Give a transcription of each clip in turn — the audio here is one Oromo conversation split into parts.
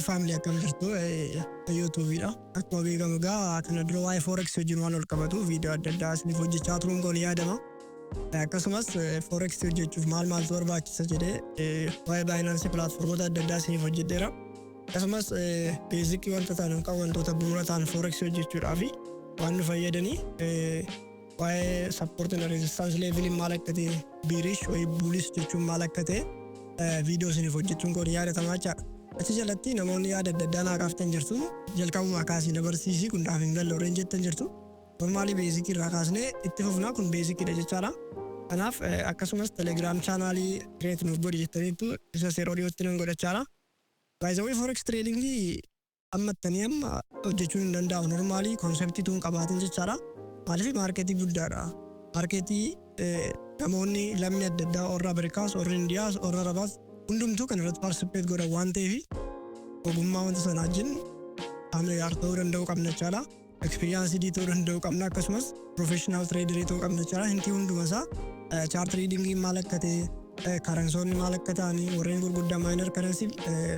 Family, akkam jirtu? YouTubeiidha. Akkuma beekamu egaa kana dura waa'ee Forex wajjin waan wal qabatu viidiyoo adda addaa isiniif hojjechaa turuun kun yaadama. Akkasumas Forex hojjechuuf maal maaltu barbaachisa jedhee waa'ee Binance, platformoota adda addaa isiniif hojjedheera. Akkasumas basic wanta ta'an yookaan wantoota bu'uura ta'an Forex hojjechuudhaaf waan nu fayyadanii, waa'ee support and resistance level maal akka ta'e, bearish wayii bullish jechuun maal akka ta'e viidiyoo isiniif hojjechuun kun yaadatamaa jechaadha. Achi jalatti namoonni yaada adda addaa naa kaaftan jirtu. Jalqabumaa kaasii na barsiisii, kun dhaaf hin galle warreen jettan jirtu. Normally basic irraa kaasnee itti fufnaa, kun basicidha jechaadha. Kanaaf akkasumas Telegram channel create nuuf godhi jettaniitu, isa yeroo dhiyootti nan godhachaadha. Baay'ee Forex trading ammattanii amma hojjechuun hin danda'amu. Normally concept tuun qabaatin jechaadha. Maaliif? Market guddaadha. Market namoonni lammii adda addaa, warra Ameerikaas, warra Indiyaas, warra Arabaas, hundumtuu kan irratti participate godhan waan ta'eef, ogummaa wanta sanaa wajjin familiar ta'uu danda'uu qabna jechaadha. Experience ta'uu danda'uu qabna, akkasumas professional trader ta'uu qabna jechaadha. Hintii hunduma isaa, chart reading maal akka ta'e, currencyoonni maal akka ta'anii, warreen gurguddaa, minor currency,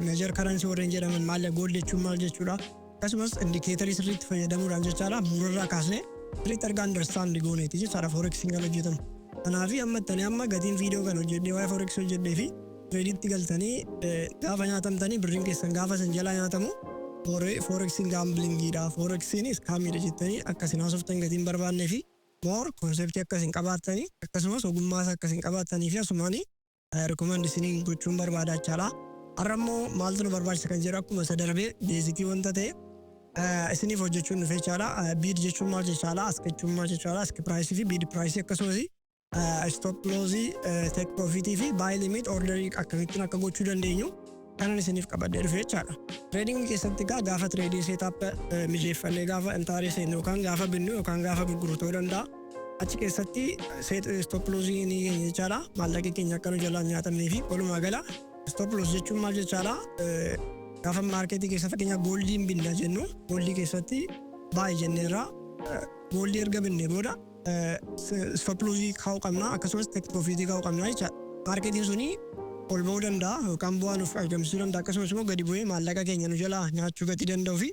major currency warreen jedhaman maal, gold jechuun maal jechuudha. Akkasumas indicator sirriitti fayyadamuudhaan jechaadha, bu'uurarraa kaasnee sirriitti erga understand gooneeti jechaadha forexiin kan hojjetamu. Kanaaf amma ittanii amma gatiin viidiyoo kan hojjedhee, waa'ee forex hojjedhee fi tradeitti galtanii gaafa nyaatamtanii, birriin keessan gaafa san jalaa nyaatamu, forexiin gamblingiidha, forexiin scamiidha jettanii akkasin haasoftan gatiin barbaannee fi more concept akkasin qabaattanii, akkasumas ogummaas akkasin qabaattanii fi asumaanii recommend isiniin gochuun barbaada jechaadha. Har'a immoo maaltu nu barbaachisa kan jedhu, akkuma isa darbee basic wanta ta'e isiniif hojjechuun dhufe jechaadha. Bid jechuun maal jechaadha? Ask jechuun maal jechaadha? Ask price fi bid price, akkasumas stop loss, take profit fi buy limit order akkamittiin akka gochuu dandeenyu kanan isiniif qabadhee dhufe jechaadha. Trading keessatti egaa gaafa trade setup mijeeffannee gaafa entry seennu, yookaan gaafa binnu yookaan gaafa gurguru ta'uu danda'a. Achi keessatti stop loss ni keenya jechaadha. Maallaqi keenya akka nu jalaan nyaatamnee fi walumaa gala stop loss jechuun maal jechaadha? Gaafa market keessa fakkeenyaaf goldiin binna jennu, gold keessatti buy jenneerra, gold erga binnee booda stop loss kaa'uu qabna, akkasumas take profit kaa'uu qabna jechaadha. Marketiin suni ol ba'uu danda'a yookaan bu'aa nuuf argamsiisuu danda'a, akkasumas immoo gadi bu'ee maallaqa keenya nu jalaa nyaachuu gatii danda'uu fi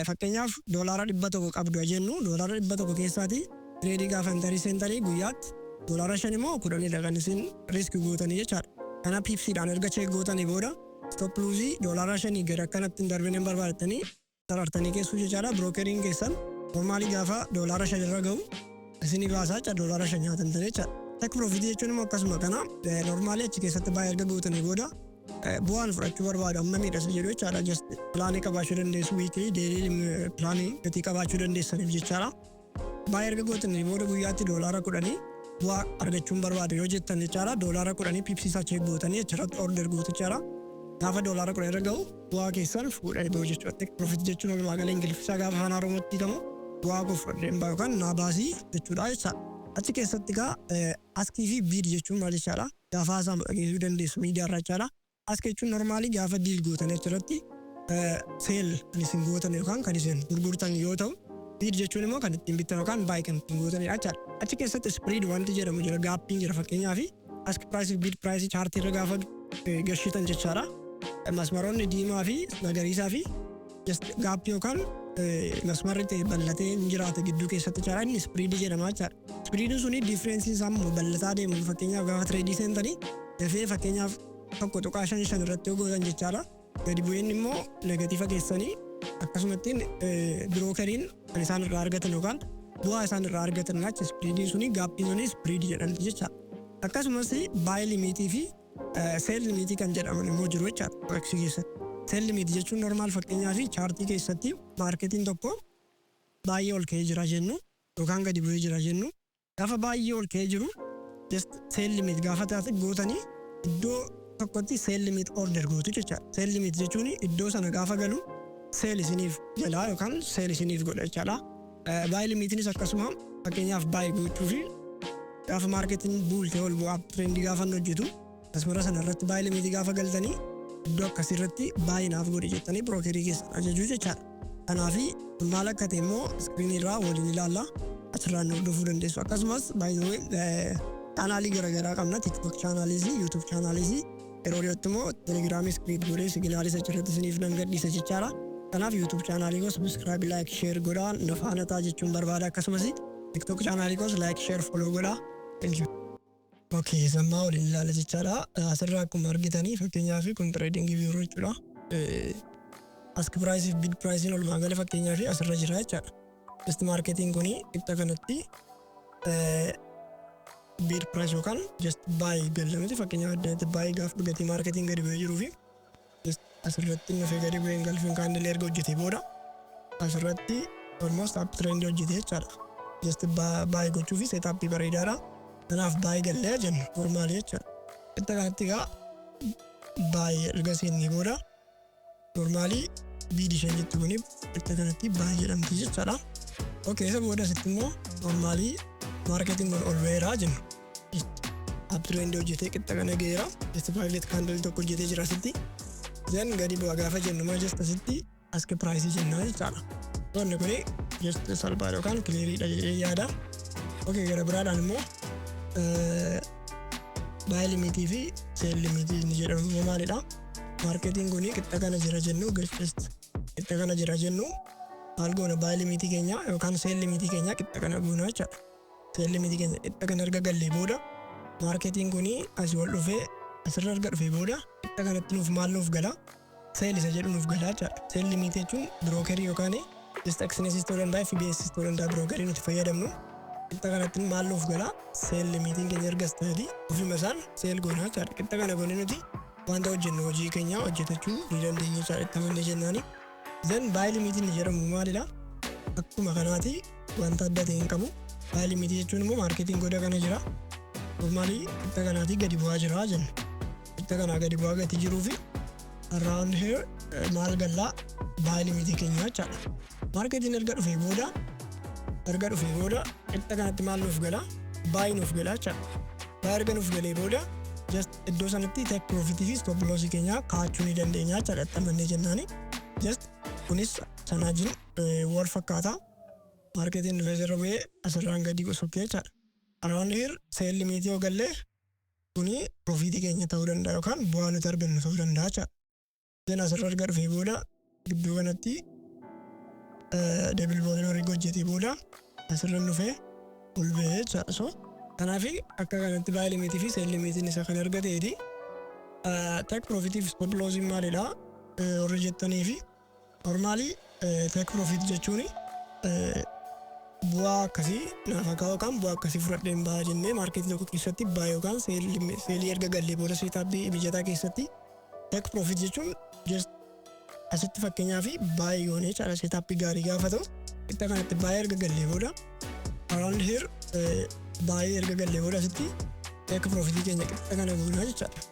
fakkeenyaaf $100 qabdu jennu, $100 keessaati trade gaafa entry seentanii guyyaatti $5 immoo 10dha kan isin risk gootanii jechaadha. Kana pipsiidhaan erga check gootanii booda stop loss $5 gadi akkanatti hin darbine hin barbaadatanii sarartanii keessuu jechaadha. Brokeriin keessan normally gaafa $5 irra ga'u isinii baasaa jecha, $5 nyaatamtan jechaadha. Take profit jechuun immoo akkasuma kana, normally achi keessatti baay'ee erga gootanii booda bu'aan fudhachuu barbaadu amma miidhasa jedhu jechaadha. Just plan qabaachuu dandeessu, weekly, daily plan gatii qabaachuu dandeessaniif jechaadha. Baay'ee erga gootanii booda guyyaatti $10 bu'aa argachuun barbaadu yoo jettan jechaadha. $10 pips isaa check gootanii achirratti order gootu jechaadha. Gaafa $10 irra ga'u bu'aa keessan fuudhee bahu jechuudha. Take profit jechuun walumaa gala Ingiliffisaa gaafa Afaan Oromootti hiikamu bu'aa koo fudhadheen bahu yookaan naa baasii jechuudha jechaadha. Achi keessatti egaa ask fi bid jechuun maal jechaadha? Gaafa haasaa dhageessuu dandeessu miidiyaa irraa jechaadha. Ask jechuun normally gaafa deal gootan achirratti sell kan isin gootan yookaan kan isin gurgurtan yoo ta'u, bid jechuun immoo kan ittiin bittan yookaan buy kan ittiin gootanidha jechaadha. Achi keessatti spread wanti jedhamu jira, gapiin jira. Fakkeenyaaf ask price fi bid price chart irra gaafa gashitan jechaadha. Masmaroonni diimaa fi magariisaa fi gap yookaan masmarri ta'e bal'atee hin jiraata gidduu keessatti jechaadha. Inni spread jedhama jechaadha. Spreadiin suni differenceiin isaa immoo bal'ataa deemu. Fakkeenyaaf gaafa trade seentanii dafee fakkeenyaaf 1.55 irratti yoo gootan jechaadha. Gadi bu'een immoo negative keessanii, akkasumatti brokeriin kan isaan irraa argatan yookaan bu'aa isaan irraa argatan achi spreadiin suni, gapiin suni spread jedhamti jechaadha. Akkasumas buy limit fi sell limit kan jedhaman immoo jiru jechaadha forex keessatti. Sell limit jechuun normal fakkeenyaa fi chart keessatti marketiin tokko baay'ee ol ka'ee jira jennu yookaan gadi bu'ee jira jennu, gaafa baay'ee ol ka'ee jiru just sell limit gaafa taate gootanii iddoo tokkotti sell limit order gootu jechaadha. Sell limit jechuun iddoo sana gaafa galu sell isiniif jalaa yookaan sell isiniif godha jechaadha. Buy limitiinis akkasuma, fakkeenyaaf buy gochuu fi gaafa marketiin bull ta'e ol bu'aa trend gaafa inni hojjetu asmara sana irratti buy limit gaafa galtanii iddoo akkasii buy naaf godhi jettanii broker keessan ajajuu jechaadha. Kanaafi maal akka ta'e immoo screen irraa waliin ilaalla, achirraa nu hordofuu dandeessu. Akkasumas baay'ee channel garaagaraa qabna, TikTok channeliis, YouTube channeliis. Yeroo dhiyootti immoo Telegiraamis create godhee signaalis achirratti isiniif nan gadhiisa jechaadha. Kanaaf YouTube channelii koo subscribe, like, share godhaa na faana ta'a jechuun barbaada. Akkasumas TikTok channelii koos like, share, follow godhaa. Thank you. Okay, sammaa waliin ilaala jechaadha. Asirraa akkuma argitanii, fakkeenyaaf kun TradingView jechuudha. Ask price fi bid pricein walumaa gala fakkeenyaaf asirra jira jechaadha. Just marketiin kuni qixa kanatti bid price yookaan just buy gallamti. Fakkeenyaaf adda buy gaaf gatii marketiin gadi bu'ee jiruu fi just asirratti dhufee gadi bu'ee engulfing candle erga hojjetee booda asirratti almost up trend hojjetee jechaadha. Just buy gochuu fi setup bareedaadha. Kanaaf buy gallee jennu normaalii jechaadha. Qixa kanatti egaa buy erga seennee booda normaalii bid isheen jettu kuni qixa kanatti buy jedhamti jechaadha. Okay, isa booda asitti immoo normaalii marketiin kun ol ba'eeraa jennu. Up trend hojjetee qixa kana ga'eera. Just private candle tokko hojjetee jira asitti. Then gadi bu'a gaafa jennu maa just asitti ask price jennaa jechaadha. Wanni kuni just salphaadha yookaan cleariidha jedhee yaada. Okay, gara biraadhaan immoo buy limitii fi sell limitii inni jedhamu immoo maalidha? Marketiin kuni qixa kana jira jennu, just qixa kana jira jennu, maal goona? Buy limitii keenya yookaan sell limitii keenya qixa kana goona jechaadha. Sell limitii keenya qixa kana erga gallee booda marketiin kuni asii ol dhufee asirra erga dhufee booda qixa kanatti nuuf maal nuuf gala? Sell isa jedhu nuuf gala jechaadha. Sell limitii jechuun brokerii yookaan just Exness ta'uu danda'a, FBS ta'uu danda'a, brokerii nuti fayyadamnu. Qixa kanatti maal nuuf gala? Sell limitiin keenya ergas ta'eeti ofuma isaan sell goona jechaadha. Qixa kana goonee nuti wanta hojjennu hojii keenya hojjetachuu ni dandeenya jechaadha itti amannee jennaani. Then buy limitiin inni jedhamu maalidha? Akkuma kanaati, wanta adda ta'e hin qabu. Buy limitii jechuun immoo marketiin goda kana jira. Normaalii qixa kanaatii gadi bu'aa jira jenna. Qixa kanaa gadi bu'aa gati jiruu fi around here maal gallaa? Buy limitii keenya jechaadha. Marketiin erga dhufee booda qixa kanatti maal nuuf gala? Buy nuuf gala jechaadha. Buy erga nuuf galee booda just iddoo sanatti take profitii fi stop lossii keenya kaa'achuu ni dandeenya jechaadha itti amannee jennaani. Just kunis sanaa jiru wal fakkaata. Marketiin dhufee asirra bu'ee asirraan gadi sokkee jechaadha. Around here sell limitii yoo gallee kuni profitii keenya ta'uu danda'a yookaan bu'aa nuti argannu ta'uu danda'a jechaadha. Then asirra erga dhufee booda gidduu kanatti double bottom erga hojjetee booda asirra dhufee ol ba'ee jechaadha. So kanaaf akka kanatti buy limitii fi sell limitiin isa kan argateeti. Take profitii fi stop lossiin maalidha warri jettanii fi normaalii take profit jechuun bu'aa akkasii naaf akka yookaan bu'aa akkasii fudhadheen ba'a jennee marketii tokko keessatti buy yookaan sellii erga gallee booda setupii mijataa keessatti take profit jechuun just asitti fakkeenyaa fi buy goonee jechaadha. Setupii gaarii gaafa ta'u qixa kanatti buy erga gallee booda, around here buy erga gallee booda asitti take profitii keenya qixa kana goonaa jechaadha.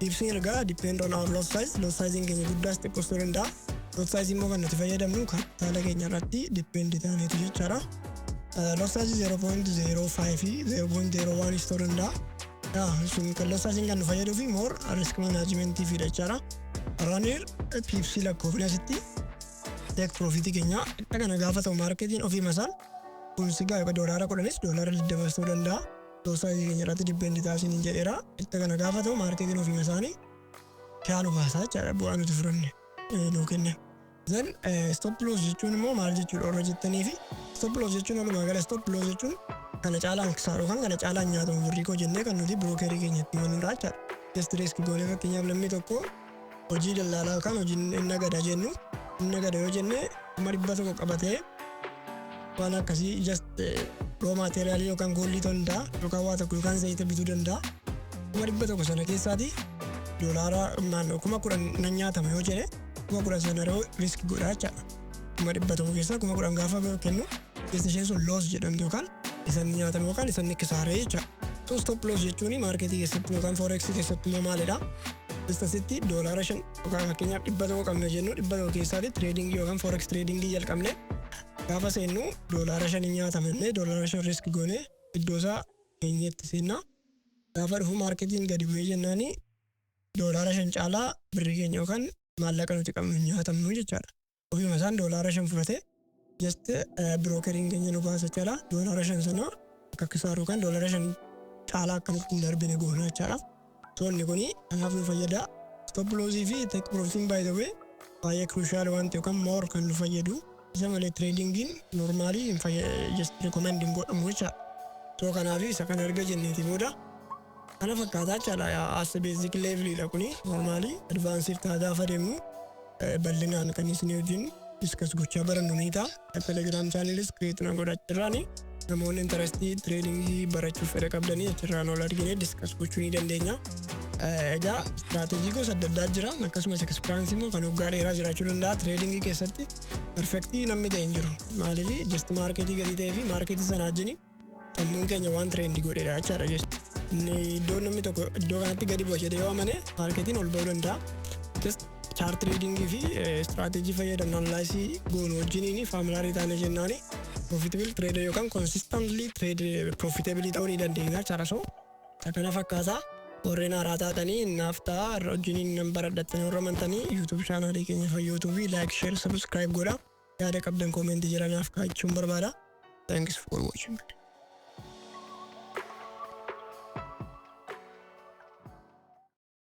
Pipsiin ergaa depend on our lot size. Lot size keenya guddaas xiqqoos ta'uu danda'a. Lot size immoo kan nuti fayyadamnu kapitaala keenya irratti depend ta'aniitu jechaadha. Lot size 0.05 fi 0.01 ta'uu danda'a. Sun kan lot size kan nu fayyaduu fi more risk management fi jechaadha. Around here pipsii lakkoofne asitti take profitii keenya qixa kana gaafa ta'u marketiin ofii masaan kun sigaa yookaan $10s $20s ta'uu danda'a. Lot size keenya irratti depend taasisanii jedheera. Qixa kana gaafa ta'u marketiin ofii isaanii kiyaa nu baasaa jechaadha, bu'aa nuti fudhanne nuu kenne. Then stop loss jechuun immoo maal jechuudha warra jettanii fi stop loss jechuun walumaa gala stop loss jechuun kana caalaan kisaaru yookaan kana caalaan nyaatamu birrii koo jennee kan nuti brokerii keenya itti himannudha jechaadha. Just risk goonee, fakkeenyaaf namni tokko hojii daldalaa yookaan hojii nagada jennu, nagada yoo jenne 100,000 qabatee waan akkasii just raw materialii yookaan goldii ta'uu danda'a yookaan waa tokko yookaan zayita bituu danda'a. 100,000 sana keessaati doolaara naannoo 10,000 nan nyaatama yoo jedhe, 10,000 sana yeroo risk godhaa jechaadha. 100,000 keessaa 10,000 gaafa kennu keessa isheen sun loss jedhamti yookaan isan nyaatame yookaan isan kisaaree jechaadha. So stop loss jechuun marketii keessatti yookaan forexii keessatti immoo maalidha? Just asitti $5 yookaan fakkeenyaaf 100 qabna jennu, 100 keessaati tradingii yookaan forex tradingii jalqabne gaafa seennu $5 nyaatamannee $5 risk goone iddoo isaa keenyatti seenna. Gaafa dhufu marketiin gadi bu'ee jennaani $5 caalaa birrii keenya yookaan maallaqa nuti qabnu nyaatamnu jechaadha. Ofuma isaan $5 fudhatee just brokeriin keenya nu baasa jechaadha. $5 sana akka kisaaru yookaan $5 caalaa akka nutti hin darbine goona jechaadha. So inni kuni kanaaf nu fayyada. Stop lossii fi take profitiin, by the way, baay'ee crucial waan ta'e yookaan more kan nu fayyadu. Isa malee tradingiin normally hin just recommend hin godhamu jechaadha. So kanaaf isa kana erga jenneeti booda kana fakkaataa jechaadha. As basic levelidha kuni. Normally advanced ta'a gaafa deemnu bal'inaan kan isin wajjin discuss gochaa barannu ni ta'a. Telegram channelis create na godhachirraani namoonni interestii tradingii barachuuf fedha qabdanii achirraan ol argine discuss gochuu ni dandeenya. Egaa strategy gosa adda addaa jira, akkasumas experience immoo kan waggaa dheeraa jiraachuu danda'a. Tradingii keessatti perfectii namni ta'e hin jiru. Maaliif? Just marketii gadi ta'ee fi marketii sana wajjin sammuun keenya waan trendii godhedha jechaadha jechuudha. Inni iddoo namni tokko iddoo kanatti gadi bu'a jedhee yoo amane marketiin ol ba'uu danda'a. Just chart readingii fi strategy fayyadamna analysis goonu wajjiniin familiarii taane jennaani profitable trader yookaan consistently trade profitable ta'uu ni dandeenya jechaadha. So isa kana fakkaataa. Warreen haaraa taatanii naaf ta'a irra wajjiniin nan baradhattanii warra amantanii YouTube channelii keenya Fayyootuu fi like, share, subscribe godha. Yaada qabdan commentii jala naaf kaa'achuun barbaada. Thanks for watching.